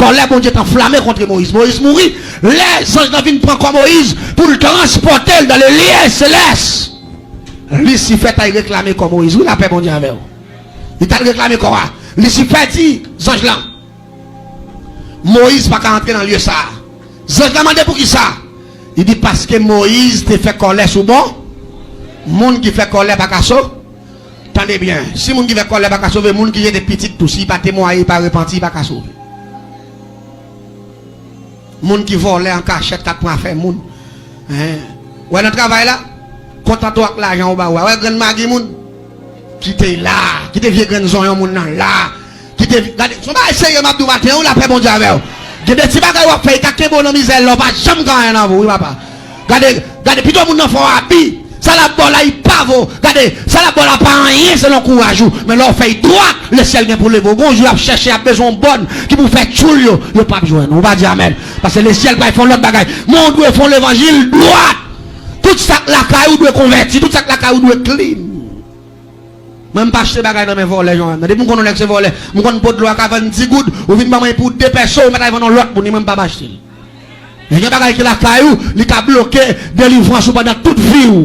Kòlè Bondye t anflame kont Moyiz. Moyiz mouri. Lè zanj lan vin pran kò Moyiz pou l transpòte l dans les lieux célestes, Lisifè t al reklame kò Moyiz. Wi, lapè Bondye avè w. Li t al reklame kò a. Lisifè di zanj lan, Moyiz pa ka antre nan lye sa a. Zanj lan mande poukisa. Li di, paske Moyiz te fè kòlè sou bon. Moun ki fè kòlè pa ka so-, Tande byen, si moun ki fè kòlè pa ka sove, moun ki jete pitit tou, si li pa temwaye, li pa repanti, li pa ka sove. Moun ki vòlè an kachèt, k ap pran afè moun. Hen. Wè nan travay la, kontante w ak lajan yo ba ou a. Wè grenn magi moun ki te la, ki te vye grenn zonyon moun nan la, ki te, gade, se yon bagay serye m ap di w maten an, wi, lapè Bondye avè w. Gen de ti bagay w ap fè, li ka kenbe w nan mizè la, w pa janm gen anyen nan vi w, wi, papa. Gade, gade, pito moun nan fè w abi. Sa l ap ba w la, li pa vo. Gade, sa l ap ba w la pa anyen selon kouraj ou. Men lè w fè l dwat, lesyèl gen pou leve w. Gon jou, y ap chèche, y ap bezwen yon bòn ki pou fè tchoul yo. Yo p ap jwenn ou. Ou pa di amèn. Paske lesyèl pral fè yon lòt bagay. Men w dwe fè yon levanjil dwat. Tout sa k lakay ou dwe konvèti. Tout sa k lakay ou dwe klin. Mwen, m pa achte bagay nan men vòlè, Jean. Depi m konn yon nèg se vòlè, m konn pot dlo a ka vann di goud, ou vin ban mwen pou de pèso, ou mèt al vann yon lòt moun, mwen, m p ap achte l. Men gen bagay ki lakay ou, li ka bloke delivrans ou pandan tout vi w.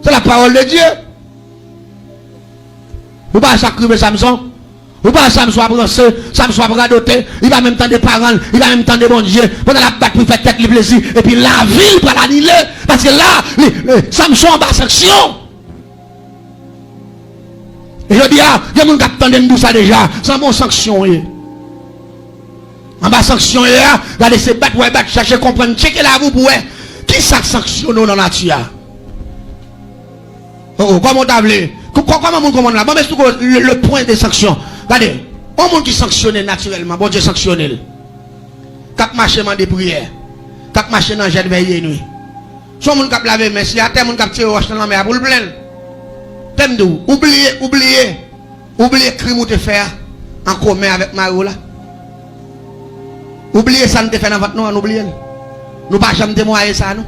Se la pawòl de Dye. Ou pa wè sa k rive Samson? Ou pa wè Samson ap ranse, Samson ap radote, li pa menm tande paran l, li pa menm tande Bondye, pandan l ap bat pou l fè tèt li plezi, epi lavi l pral anile, paske la, li, li, Samson anba sanksyon. E jodi a, gen moun k ap tande m di w sa deja, se anba yon sanksyon w ye. Anba sanksyon w ye a, gade se bat w ap bat, chache konprann, tcheke lavi w pou w wè kisa k sanksyone w nan nati a. Oh, oh, kòman w ta vle? Kò-, kò-, kòman moun konprann la? Bon, men sou le, le point de sanction. Gade, yon moun ki sanksyone natirèlman, Bondye sanksyone l. K ap mache mande priyè. K ap mache nan jèn vèye nwi. Se yon moun k ap lave men, si atè moun k ap tire wòch nan lanmè a pou l plenn. Tande m di w, ou bliye, ou bliye, ou bliye krim ou te fè a an komen avèk mari w la. Ou bliye sa n te fè nan vant nou an, ou bliye l. Nou pa janm temwaye sa, non.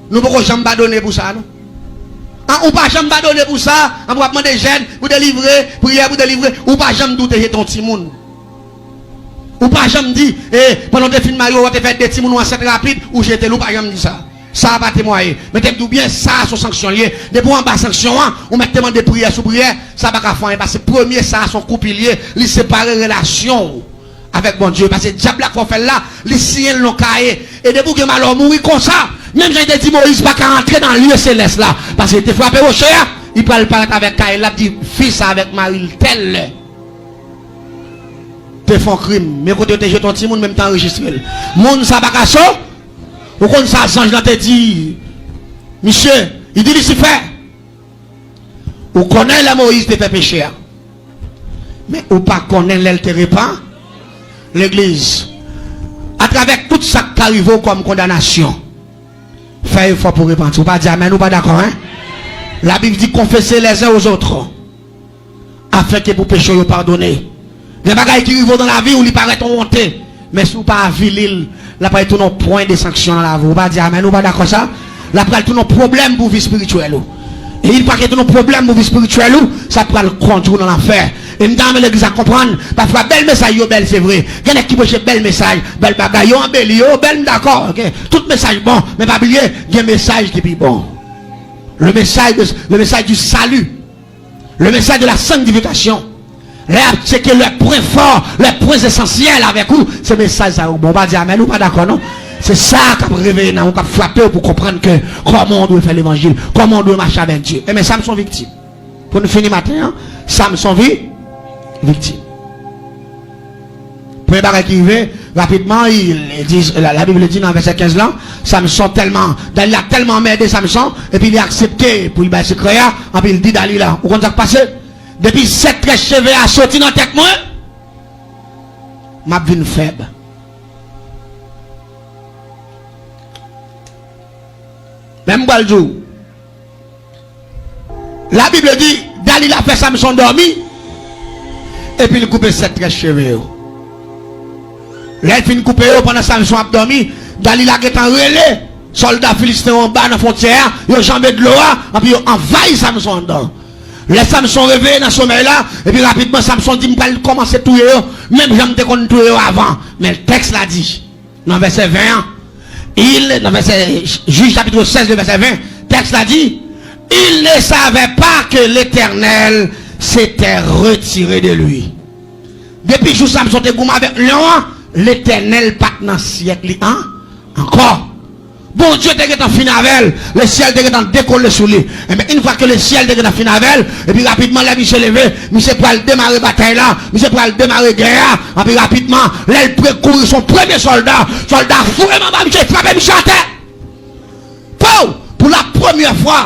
Nou poko janm padone pou sa, non. An, ou pa janm padone pou sa, an, pou w ap mande jèn, pou delivre, priyè pou delivre, ou pa janm di w te jete yon timoun. Ou pa janm di, e, pandan w te fin marye, w te fè de timoun, ou ansent rapid, ou jete l, ou pa janm di sa. Sa a pa temwaye. Men te m di w byen, sa a se yon sanksyon l ye. Depi w anba sanksyon an, ou mèt te mande priyè sou priyè, sa pa ka fè anyen, paske premye sa a se yon koup li ye, li separe relasyon w avèk Bondye. Paske dyab la k fè w fè l la, li siyen l nan kaye. E depi w gen malè w mouri konsa, menm jan li te di Moyiz pa ka antre nan lye selès la, paske li te frape woche a, li pral parèt avèk kaye l, l ap di fi sa avèk mari l tèl lè te fè yon krim, men kote yo te jete yon timoun, menm te anrejistre l. Moun sa pa ka so. Ou konn sa zanj lan te di misye? Li di Lisifè, ou konnen lè Moyiz te fè peche a, men ou pa konnen lè l te repan. Legliz, atravè tout sa k ka rive w kòm kondanasyon, fè efò pou w repanti. Ou pa di amèn, ou pa dakò, en? Labib di, confessez les uns aux autres, afin que pou peche w yo padone. Gen bagay ki rive w nan lavi w, li parèt yon wonte, men si w pa avili l, l ap pral tounen yon pwen de sanksyon nan lavi w. Ou pa di amèn, ou pa dakò sa? L ap pral tounen yon pwoblèm pou vi espirityèl ou. E yon fwa ke tounen yon pwoblèm pou vi espirityèl ou, sa pral kondui w nan lanfè. E m ta renmen legliz la konprann, pafwa bèl mesaj yo bèl, se vre. Gen nèg ki preche bèl mesaj, bèl bagay, yo anbeli, yo bèl, m dakò, oke. Tout mesaj bon, men pa bliye, gen mesaj ki pi bon. Le message de, le message du salut. Le message de la sanctification. Lè y ap tcheke lè pwen fò, lè pwen esansyèl avèk ou, se mesaj sa yo bon. Ou pa di amèn, ou pa dakò non. Se sa k ap reveye nan ou, k ap frape w pou konprann ke kòman w dwe fè levanjil, kòman w dwe mache avèk Dye. Enben, Samson viktim. Pou nou fini maten an, Samson vi-, viktim. Premye bagay ki rive, rapidman, il, il di, la, Labib di nan vèsè kenz lan, Samson tèlman, Dalila tèlman anmède Samson, epi li aksepte pou li bay sekrè a, anpi li di Dalila, ou konn sa k pase? Depi sèt rès cheve a soti nan tèt mwen, m ap vin fèb. Men m pral di w, Labib di, Dalila fè Samson dòmi, epi l koupe sèt rès cheve yo. Lè l fin koupe yo, pandan Samson ap dòmi, Dalila gentan rele sòlda filisten yo anba nan fwontyè a, yo janbe dlo a, anpi yo anvayi Samson anndan. Lè Samson reveye nan somèy la, epi rapidman Samson di, m pral kòmanse touye yo, menm jan m te konn touye yo avan. Men tèks la di, nan vèsè ven an, il, nan vèsè, Jij chapit sèz, vèsè ven, tèks la di, il ne savait pas que l'Éternel s'était retiré de lui. Depi jou Samson te goumen avèk lyon an, Letènèl pa t nan syèk li an, ankò. Bondye te gentan fin avè l, le syèl te gentan dekole sou li. Enben, yon fwa ke le syèl te gentan fin avè l, epi rapidman lè misye leve, misye pral demare batay la, misye pral demare gè a, anpi rapidman, lè l pre kouri se yon premye sòlda, sòlda a foure men anba misye, frape misye atè. Pow! Pou la premyè fwa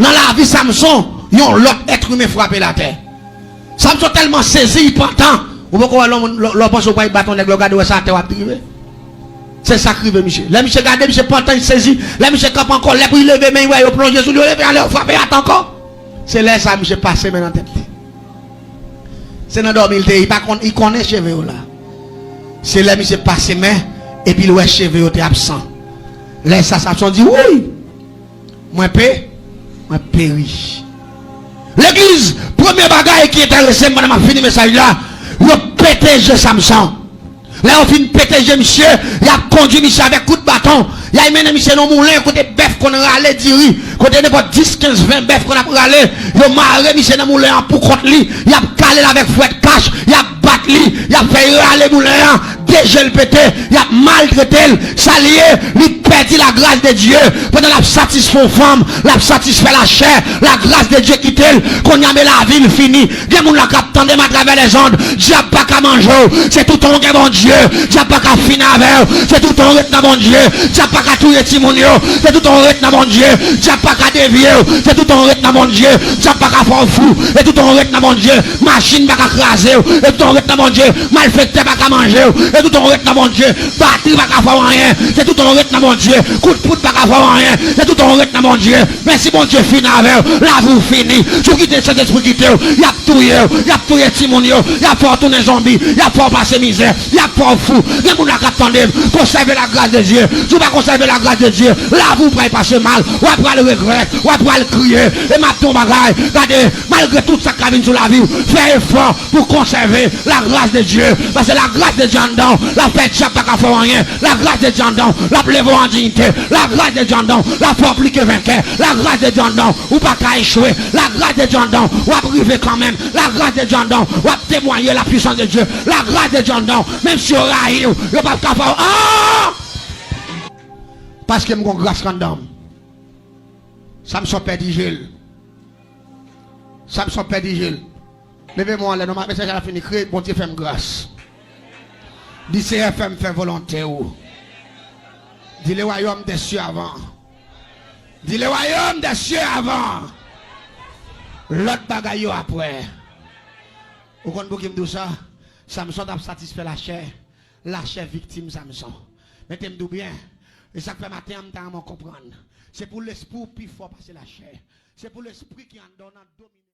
nan lavi Samson, yon lòt èt imen frape l atè. Samson tèlman sezi, li pantan. Ou poko wè lè w, lè w panse w pral bat yon nèg, lè w gade w wè se atè w ap drive. Se sa k rive misye. Lè misye gade, misye pantan, li sezi. Lè misye kanpe ankò, lè pou li leve men, li wè yo plonje sou li, yo leve ale, yo frape atè ankò. Se lè sa a misye pase men nan tèt li. Se nan dòmi l te ye, li pa konn, li konnen cheve yo la. Se lè misye pase men, epi l wè cheve yo te absan. Lè sa a, Samson di, wouy! Mwen pe, mwen peri. Legliz, premye bagay ki enterese m pandan m ap fini mesaj la, yo pete je Samson. Lè yo fin pete je misye, y ap kondui misye avèk kout baton. Y al mennen misye nan moulen kote bèf konn rale diri, kote nenpòt dis, kenz, ven bèf konn ap rale. Yo mare misye nan moulen an pou kont li. Y ap kale l avèk fwèt kach, y ap bat li, y ap fè l rale moulen an, de je l pete, y ap maltrete l. Sa l ye, li pèdi lagras de Dye. Pandan l ap satisfè yon fanm, l ap satisfè lachè, lagras de Dye kite l. Kounye a, men lavi l fini. Gen moun la k ap tande m atravè lèzond. Dyab pa ka manje w. Se toutan w gen Bondye. Dyab pa ka fin avè w. Se toutan w ret nan Bondye. Dyab pa ka touye timoun yo. Se toutan w ret nan Bondye. Dyab pa ka devye w. Se toutan w ret nan Bondye. Dyab pa ka fè w fou. Se toutan w ret nan Bondye. Machin pa ka kraze w. Se toutan w ret nan Bondye. Malfektè pa ka manje w. Se toutan w ret nan Bondye. Batri pa ka fè w anyen. Se toutan w ret nan Bondye. Kout poud pa ka fè w anyen. Se toutan w ret nan Bondye. Men si Bondye fin avè w, lavi w fini. Si w kite Sentespri kite w, y ap touye w, y ap touye timoun yo, y ap fè w tounen zonbi, y ap fè w pase mizè, y ap fè w fou. Gen moun la k ap tande m, konsève lagras de Dye. Si w pa konsève lagras de Dye, lavi w pral pase mal, w ap pral regrèt, w ap pral kriye. E m ap di w yon bagay, gade, malgre tout sa k ka vin sou lavi w, fè efò pou konsève lagras de Dye. Paske lagras de Dye anndan w, l ap fè dyab pa ka fè w anyen. Lagras de Dye anndan w, l ap leve w an diyite. Lagras de Dye anndan w, l ap fè w pli ke venkè. Lagras de Dye anndan w, ou pa ka echwe. Lagras de Dye anndan w, w ap rive kanmenm. Lagras de Dye anndan w, w ap temwaye la puissance de Dieu. Lagras de Dye anndan w, menm si yo rayi w, yo p ap ka fè w, ah! Paske m gon gras anndan m. Samson pèdi je l. Samson pèdi je l. Leve men w anlè non, mesaj la fini. Kriye, Bondye, fè m gras. Di, Seyè, fè m fè volonte w. Di, le royaume des cieux avant. Di, le royaume des cieux avant. Lòt bagay yo apre. Ou konn pouki m di w sa? Samson t ap satisfè lachè. Lachè viktim Samson. Men te m di w byen. E sa k fè maten an m ta renmen w konprann. Se pou lespri w pi fò pase lachè. Se pou lespri ki anndan w nan domine.